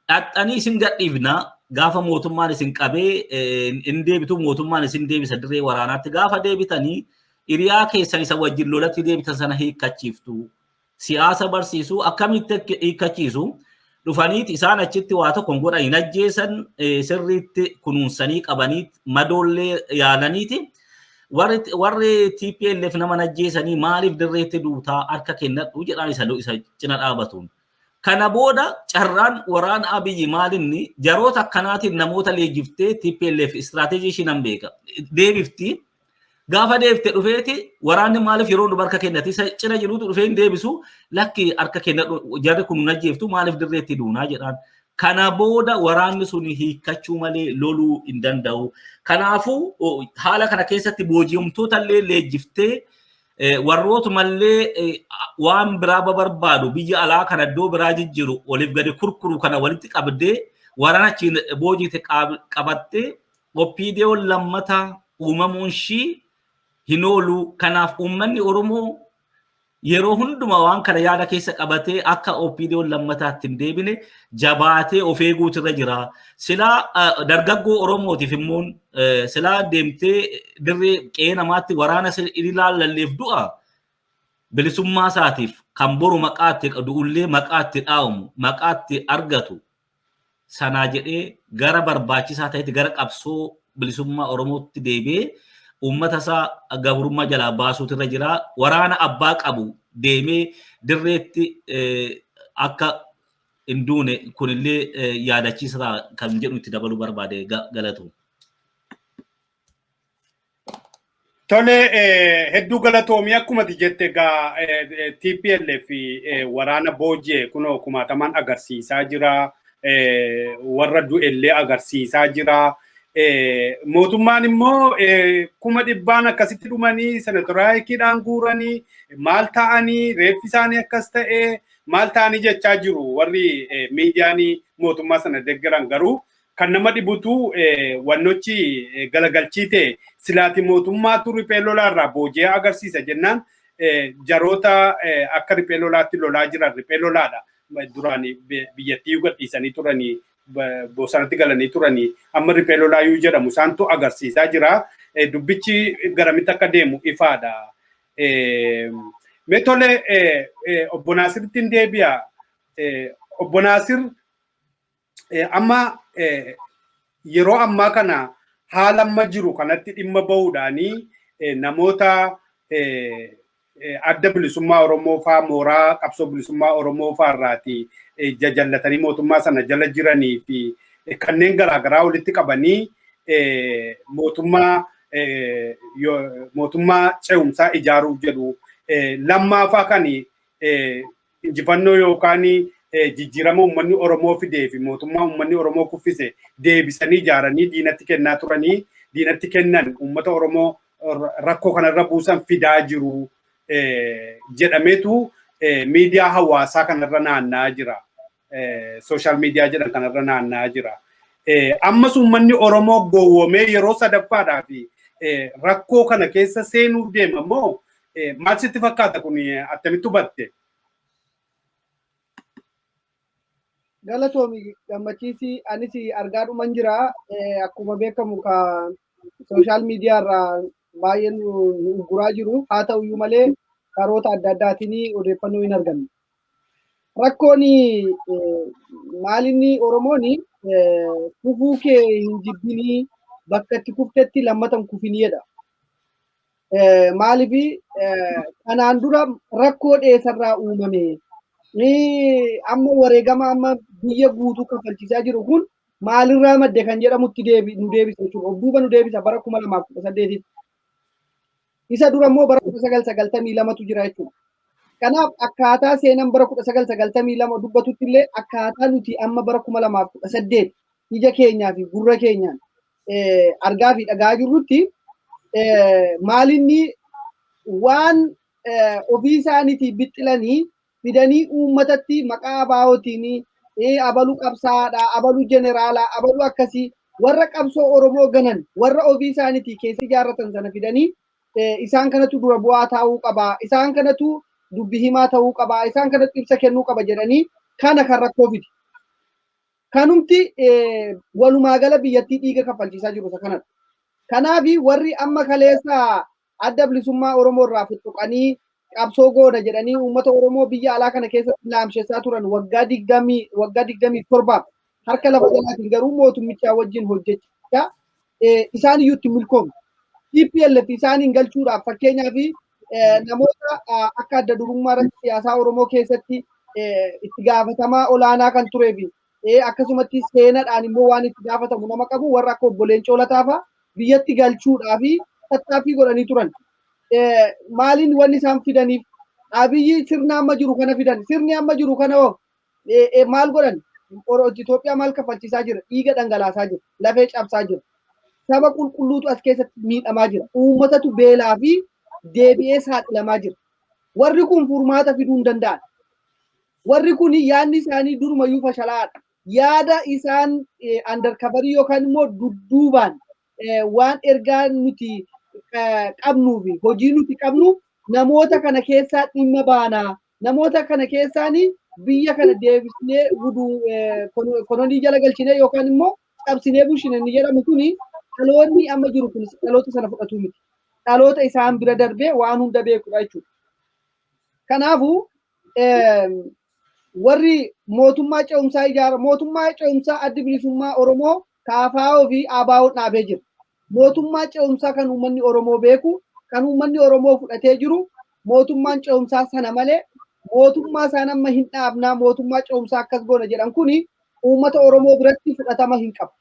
Dhaqxanii isin gadhiifna, gaafa mootummaan isin qabee hin deebitu, mootummaan isin deebisa, dirree waraanaatti gaafa deebitanii hiriyaa keessan isa wajjin lolatti deebitan sana hiikkachiiftu. Siyaasa barsiisu. Akkamitti hiikkachiisu? Dhufaniiti isaan achitti waa tokko hin godhan, hin ajjeesan, sirriitti kunuunsanii qabanii madoollee yaalaniiti. Warri TPLF nama ajjeesanii maaliif dirreetti duutaa, harka kennadhu jedhaan isa cina dhaabatuun. Kana booda carraan waraana Abiyyi maalinni jaroota akkanaatiin namoota leenjiftee TPLF istiraateejii ishii nan beeka. Deebifti. Gaafa deebite dhufeeti waraanni maaliif yeroo hundumaa harka kennati, isa cina jirutu dhufee hin deebisu, lakki harka kennadhu, jarri kun nun ajjeeftu, maaliif dirreetti duunaa jedhaan. Kana booda waraanni sun hiikkachuu malee loluu hin danda'u. Kanaafuu haala kana keessatti booji'amtoota illee leenjiftee warrootumallee waan biraa barbaadu biyya alaa kana iddoo biraa jijjiiru oliif gadi kurkuru kana walitti qabdee waraana achiin boojite qabattee OPDOn lammataa uumamuun ishii hin oolu. Kanaaf uummanni Oromoo yeroo hunduma waan kana yaada keessa qabatee akka OPDOn lammataatti hin deebine jabaatee of eeguutu irra jira. Silaa dargaggoo Oromootiif immoo silaa deemtee dirree qe'ee namaatti waraana ilaallalleef du'a, bilisummaa isaatiif kan boru maqaatti du'ullee maqaatti dhaawamu maqaatti argatu sanaa jedhee gara barbaachisaa ta'etti gara qabsoo bilisummaa Oromootti deebi'ee uummata isaa gabrummaa jalaa baasuutu irra jira. Waraana abbaa qabu deemee dirreetti akka hin duune kunillee yaadachiisa kan jedhu itti dabaluu barbaade, galatu. Tole, hedduu galatoomii. Akkuma ati jette egaa TPLF waraana booji'e kunoo kumaatamaan agarsiisaa jira. Warra du'ellee agarsiisaa jira. Mootummaan immoo 100,000 akkasitti dhumanii senatoraayikiidhaan guuranii maal ta'anii reeffi isaanii akkas ta'ee maal ta'anii jechaa jiru warri miidiyaan mootummaa sana deeggaran. Garuu kan nama dhibutu wannochi galagalchii ta'e silaati mootummaatu riphee lolaarraa booji'ee agarsiisa jennaan jaroota akka riphee lolaatti lolaa jiran, riphee lolaadha. Duraan biyyattii gadhiisanii turanii bosonatti galanii turanii amma riphee lolaayyuu jedhamu isaantu agarsiisaa jira. Dubbichi garamitti akka deemu ifaadha. Mee tole, obbo Naasiritti hin deebi'a. Obbo Naasir, amma yeroo ammaa kana haala amma jiru kanatti dhimma bahuudhaanii namoota adda bilisummaa Oromoo faa mooraa qabsoo bilisummaa Oromoo faa irraati jajallatanii mootummaa sana jala jiranii fi kanneen garaagaraa walitti qabanii mootummaa ce'umsaa ijaaruuf jedhu. Lammaafaa kan injifannoo yookaan jijjiirama uummanni Oromoo fidee fi mootummaa uummanni Oromoo kuffise deebisanii ijaaranii diinatti kennaa turanii diinatti kennan uummata Oromoo rakkoo kanarra buusan fidaa jiru. Jedhameetu miidiyaa hawaasaa kanarra naanna'aa jira. Social media jedhan kanarra naanna'aa jira. Ammas uummanni Oromoo gowwoomee yeroo sadaffaadhaa fi rakkoo kana keessa seenuuf deema immoo maal sitti fakkaata kun attamitti hubatte? Galatoomi Gammachiisi, anis argaadhuman jira. Akkuma beekamu ka social media irraa baay'een nu ugguraa jiru. Haa ta'uyyuu malee karoota adda addaatiin odeeffannoo hin arganne. Rakkoon maalinni Oromoon kufuu kee hin jibbinii, bakka itti kuftetti lammata hin kufinii jedha. Maaliif kanaan dura rakkoo dheessarraa uumame, amma wareegama amma biyya guutuu kaffalchiisaa jiru kun maalirraa madde kan jedhamutti nu deebisa jechuudha. Of duuba nu deebisa bara 2018tti. Isa dura immoo bara 1992tu jira jechuudha. Kanaaf akkaataa seenan bara 1992 dubbatutti illee akkaataa nuti amma bara 2018 ija keenyaa fi gurra keenyaan argaa fi dhagaa jirrutti, maalinni waan ofii isaaniitii bixxilanii fidanii uummatatti maqaa ABO'tiin abaluu qabsaa'aadha, abaluu jeneraalaa, abaluu akkasii, warra qabsoo Oromoo ganan, warra ofii isaaniitii keessa ijaarratan sana fidanii isaan kanatu dura bu'aa ta'uu qaba, isaan kanatu dubbi himaa ta'uu qaba, isaan kanatu ibsa kennuu qaba jedhanii kana kan rakkoo fide. Kanumti walumaa gala biyyattii dhiiga kaffalchiisaa jiru isa kanadha. Kanaaf warri amma kaleessa Adda Bilisummaa Oromoo irraa tuttuqanii qabsoo goona jedhanii uummata Oromoo biyya alaa kana keessatti laamshessaa turan waggaa 27f harka lafa jalaatiin garuu mootummichaa wajjin hojjechaa isaan iyyuu itti milkoomne. TPLF isaaniin galchuudhaaf, fakkeenyaaf, namoota akka adda durummaa irratti siyaasaa Oromoo keessatti itti gaafatamaa olaanaa kan turee fi akkasumatti seenaadhaan immoo waan itti gaafatamu nama qabu, warra akka obbo Leencoo Lataa fa'a biyyatti galchuudhaaf tattaaffii godhanii turan. Maaliin wanni isaan fidaniif Abiyyi sirna amma jiru kana fidan? Sirni amma jiru kana hoo maal godhan? Itoophiyaa maal kaffalchiisaa jira? Dhiiga dhangalaasaa jira. Lafee cabsaa jira. Saba qulqulluutu as keessatti miidhamaa jira. Uummatatu beelaa fi deebi'ee saaxilamaa jira. Warri kun furmaata fiduu hin danda'an. Warri kun yaadni isaanii durumayyuu fashalaa'aadha. Yaada isaan undercoverii yookaan immoo dudduubaan waan ergaa nuti qabnuu fi hojii nuti qabnu namoota kana keessaa dhimma baanaa. Namoota kana keessaan biyya kana deebisnee kolonii jala galchinee yookaan immoo cabsinee bulchine inni jedhamu kuni, dhaloonni amma jiru kun dhaloota sana fudhatu miti. Dhaloota isaan bira darbee waan hunda beekudha jechuudha. Kanaafuu warri mootummaa ce'umsaa ijaara, mootummaa ce'umsaa Addi Bilisummaa Oromoo KFO fi ABO dhaabee jira. Mootummaa ce'umsaa kan uummanni Oromoo beeku, kan uummanni Oromoo fudhatee jiru mootummaan ce'umsaa sana malee, mootummaa isaan amma hin dhaabnaa, mootummaa ce'umsaa akkas goona jedhan kuni uummata Oromoo biratti fudhatama hin qabu.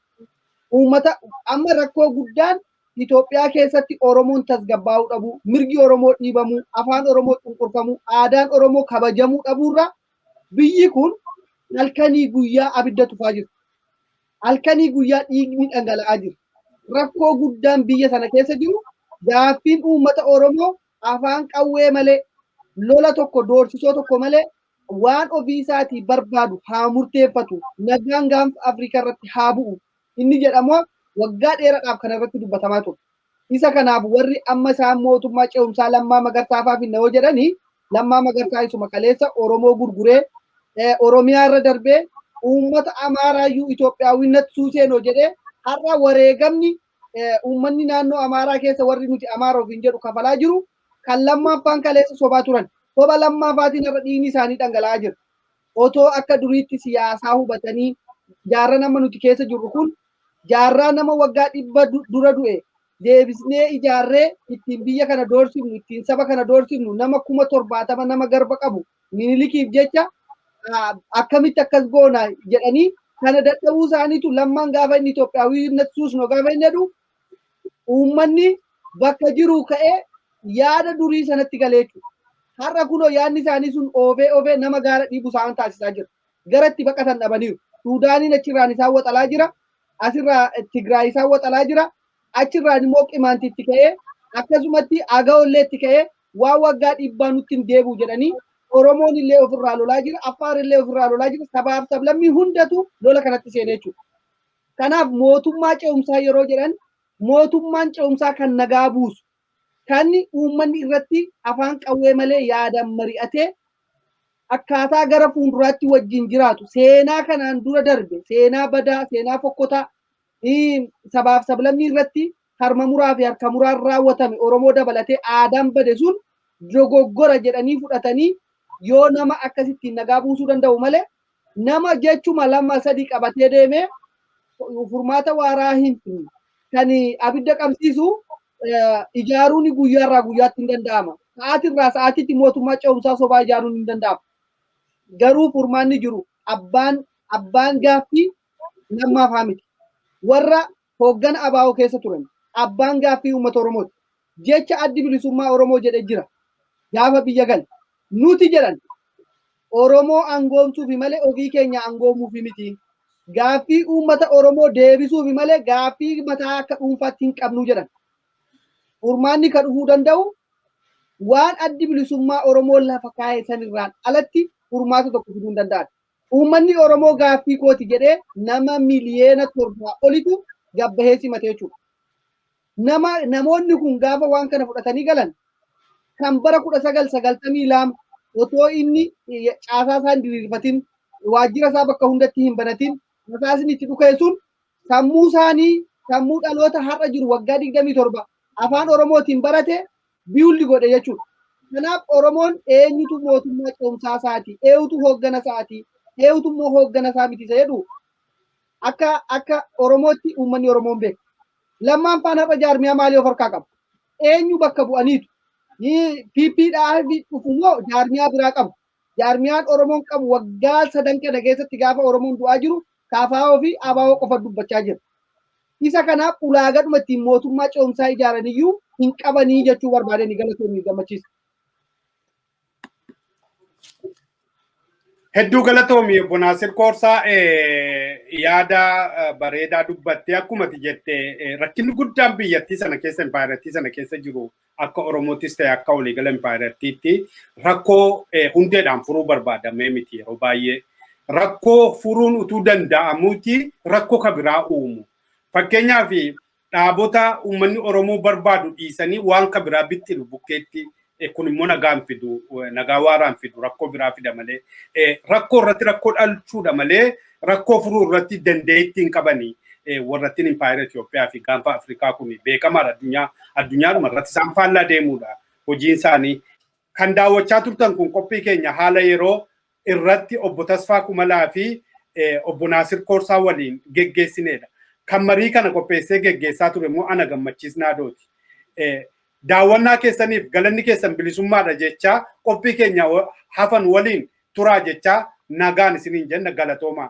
Uummata amma rakkoo guddaan Itoophiyaa keessatti Oromoon tasgabbaa'uu dhabu, mirgi Oromoo dhiibamuu, afaan Oromoo cunqurfamuu, aadaan Oromoo kabajamuu dhabuurra biyyi kun halkanii guyyaa abidda tufaa jiru. Halkanii guyyaa dhiigni dhangala'aa jira. Rakkoo guddaan biyya sana keessa jiru gaaffiin uummata Oromoo afaan qawwee malee, lola tokko doorsisoo tokko malee waan ofii isaatii barbaadu haa murteeffatu, nagaan Gaanfa Afrikaa irratti haa bu'u inni jedhamu waggaa dheeraadhaaf kana irratti dubbatamaa ture. Isa kanaaf warri amma isaan mootummaa ce'umsaa Lammaa Magarsaa fa'aa finna yoo jedhani, Lammaa Magarsaa isuma kaleessa Oromoo gurguree, Oromiyaa irra darbee uummata Amaaraayyuu Itoophiyaawwinnat suuseenoo jedhee, har'a wareegamni uummanni naannoo Amaaraa keessa warri nuti Amaara ofiin jedhu kafalaa jiru kan Lammaaffaan kaleessa sobaa turan. Soba Lammaafaatiin har'a dhiigni isaanii dhangala'aa jira. Otoo akka duriitti siyaasaa hubatanii, jaarraa nama nuti keessa jirru kun jaarraa nama waggaa 100 dura du'e deebisnee ijaarree ittiin biyya kana doorsifnu, ittiin saba kana doorsifnu, nama 70,000 nama garba qabu Minilikiif jecha akkamitti akkas goona jedhanii kana dadhabuu isaaniitu Lammaan gaafa inni Itoophiyaawwinnat suusno gaafa inni jedhu uummanni bakka jiru ka'ee yaada durii sanatti galee jechuudha. Har'a kunoo yaadni isaanii sun oofee oofee nama gaara dhiibu isaan taasisaa jira. Gara itti baqatan dhabaniiru. Suudaaniin achirraan isaan waxalaa jira. Asirraa Tigraay isaan waxalaa jira. Achirraan immoo Qimaanti itti ka'ee, akkasumatti Agawollee itti ka'ee. Waan waggaa dhibbaa nutti hin deebi'u jedhanii Oromoon illee ofirraa lolaa jira, Affaar illee ofirraa lolaa jira, sabaaf sablammii hundatu lola kanatti seenee jechuudha. Kanaaf mootummaa ce'umsaa yeroo jedhan mootummaan ce'umsaa kan nagaa buusu, kan uummanni irratti afaan qawwee malee yaadaan mari'atee akkaataa gara fuulduraatti wajjin jiraatu seenaa kanaan dura darbe seenaa badaa seenaa fokkotaa sabaaf sablammii irratti harma muraa fi harka muraan raawwatame Oromoo dabalatee aadaan bade sun dogoggora jedhanii fudhatanii yoo nama akkasittiin nagaa buusuu danda'u malee nama jechuma lama sadi qabatee deemee furmaata waaraa hin kan abidda qabsiisu ijaaruun guyyaarraa guyyaatti hin danda'ama. Sa'aatirraa sa'aatitti mootummaa ce'umsaa sobaa ijaaruun hin danda'amu. Garuu furmaanni jiru abbaan gaaffii lammaaf haa miti. Warra hooggana ABO keessa turan abbaan gaaffii uummata Oromooti. Jecha addi bilisummaa Oromoo jedhe jira. Gaafa biyya gale. Nuti jedhan Oromoo angoomsuufi malee ofii keenya angoomuufi miti. Gaaffii uummata Oromoo deebisuufi malee gaaffii mataa akka dhuunfaatti hin qabnu jedhan. Furmaanni kan dhufuu danda'u waan addi bilisummaa Oromoo lafa kaa'e sanirraan alatti furmaata tokko fiduu hin danda'an. Uummanni Oromoo gaaffii kooti jedhee nama 7 miliyoona olitu gabbahee simate jechuudha. Namoonni kun gaafa waan kana fudhatanii galan kan bara 1992 otoo inni caasaa isaa hin diriirfatin, waajjira isaa bakka hundatti hin banatin, rasaasni itti dhuka'e sun sammuu isaanii, sammuu dhaloota har'a jiru waggaa 27 afaan Oromootiin barate biyulli godhe jechuudha. Kanaaf Oromoon eenyutu mootummaa ce'umsaa isaati, eenyutu hooggana isaati, eenyutu immoo hooggana isaa miti isa jedhu akka Oromootti uummanni Oromoon beeka. Lammaan faan har'a jaarmiyaa maalii of harkaa qaba? Eenyu bakka bu'aniitu? PP dhaa dhufu moo jaarmiyaa biraa qabu? Jaarmiyaan Oromoon qabu waggaa sadan kana keessatti gaafa Oromoon du'aa jiru KFO fi ABO qofa dubbachaa jira. Isa kanaaf ulaagadhuma ittiin mootummaa ce'umsaa ijaaran iyyuu hin qabanii jechuu barbaadanii. Galatoomii, gammachiisa. Hedduu galatoomi, obbo Naasir Koorsaa, yaada bareedaa dubbattee. Akkuma ati jette, rakkinni guddaan biyyattii sana keessa, impaayirattii sana keessa jiru, akka Oromootis ta'e akka waliigala impaayirattiitti, rakkoo hundeedhaan furuu barbaadamee miti yeroo baay'ee. Rakkoo furuun utuu danda'amuuti rakkoo ka biraa uumu. Fakkeenyaaf, dhaabota uummanni Oromoo barbaadu dhiisanii waan ka biraa bixxilu bukkeetti. Kun immoo nagaan fidu, nagaa waaraan fidu, rakkoo biraa fida malee, rakkoo irratti rakkoo dhalchuudha malee rakkoo furuu irratti dandeettii hin qabani. Warrattiin impaayera Itoophiyaa fi gaanfa Afrikaa kun beekamaadha, addunyaadhuma irratti isaan faallaa deemuudha hojiin isaanii. Kan daawwachaa turtan kun qophii keenya haala yeroo irratti obbo Tasfaa Kumalaa fi obbo Naasir Koorsaa waliin geggeessinedha. Kan marii kana qopheessee geggeessaa ture immoo ana, Gammachiis Naadooti. Daawwannaa keessaniif galanni keessan bilisummaadha jechaa, qophii keenya hafan waliin turaa jechaa, nagaan isiniin jenna, galatoomaa.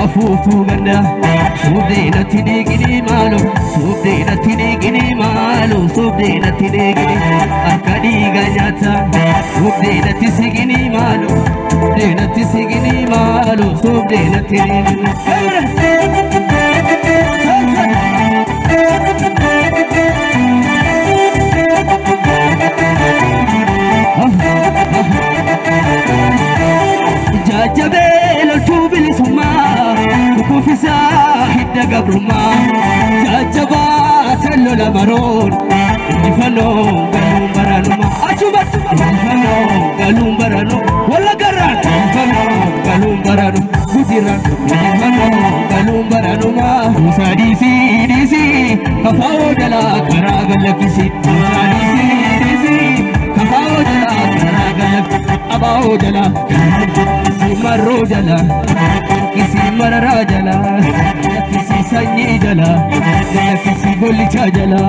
Afuuftuu ganda suubdeenatti dhiigini maalo, suubdeenatti dhiigini maalo, suubdeenatti dhiigini akka dhiiga nyaata, suubdeenatti sigini maalo, deenatti sigini maalo, suubdeenatti dhiigini. Jajjabee loltuu bilisummaa, kukufisaa hidda gabrummaa, jajjabaa tan lola maroon, injifannoo galuun baranuma, achuma injifannoo galuun baranu, walla garraan injifannoo galuun baranu, gudiraan injifannoo galuun baranuma. Musaa dhiisii dhiisii kafaa'oo jalaa karaa gallakkisi, Musaa dhiisii dhiisii kafaa'oo jalaa karaa gallakkisi, abaa'oo jalaa kisi marroo jala, kisi mararaa jala, kisi sanyii jala, kisi gollichaa jala.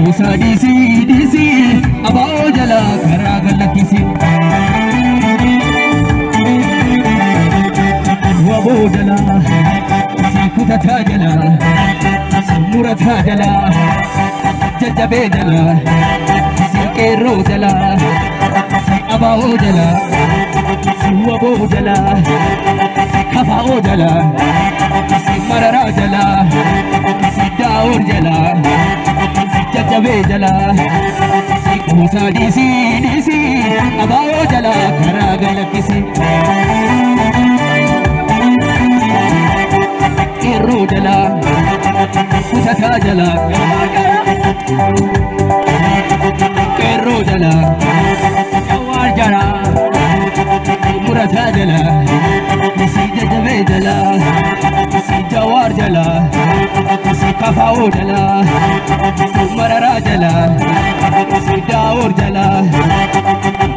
Musaa dhiisii dhiisii abaa'oo jala karaa gallakkisi. Waboo jala kisi. Kutataa jala, si murataa jala, jajjabee jala, si qeerroo jala, si abaa'oo jala, si waboo jala, si kafaa'oo jala, si mararaa jala, si daa'oor jala, si jajjabee jala, si kuusaa dhiisii dhiisii abaa'oo jala karaa galakkisi. Qeerroo jala, kutataa jala, qeerroo jala, jawaar jala, murataa jala, si jajjabee jala, si jawaar jala, si kafaa'oo jala, si mararaa jala, si daa'oor jala.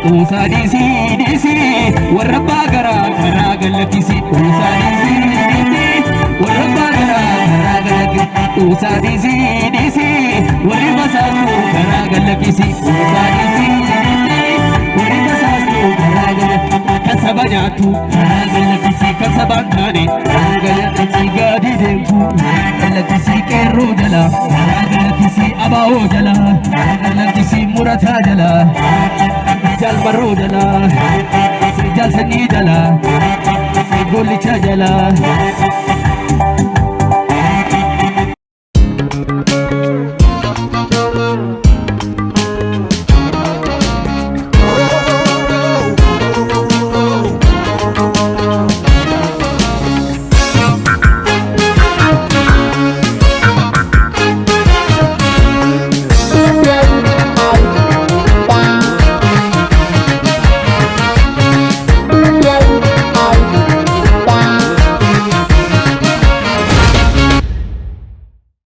Kuusaa dhiisii dhiisii warra abbaa garaa karaa galakkisi. Kuusaa dhiisii dhiisii warra abbaa garaa karaa galakkisi. Kuusaa dhiisii dhiisii warri basaastuu karaa galakkisi. Kuusaa dhiisii dhiisii warri basaastuu karaa galakkisi. Kan saba nyaatu karaa galakkisi. Kan sabaan taane karaa galakkisi. Gadi deemtu karaa galakkisi. Qeerroo jala karaa galakkisi. Abaa'oo jala karaa galakkisi. Murataa jala. Jalmarroo jala, si jalsanii jala, si gollicha jala,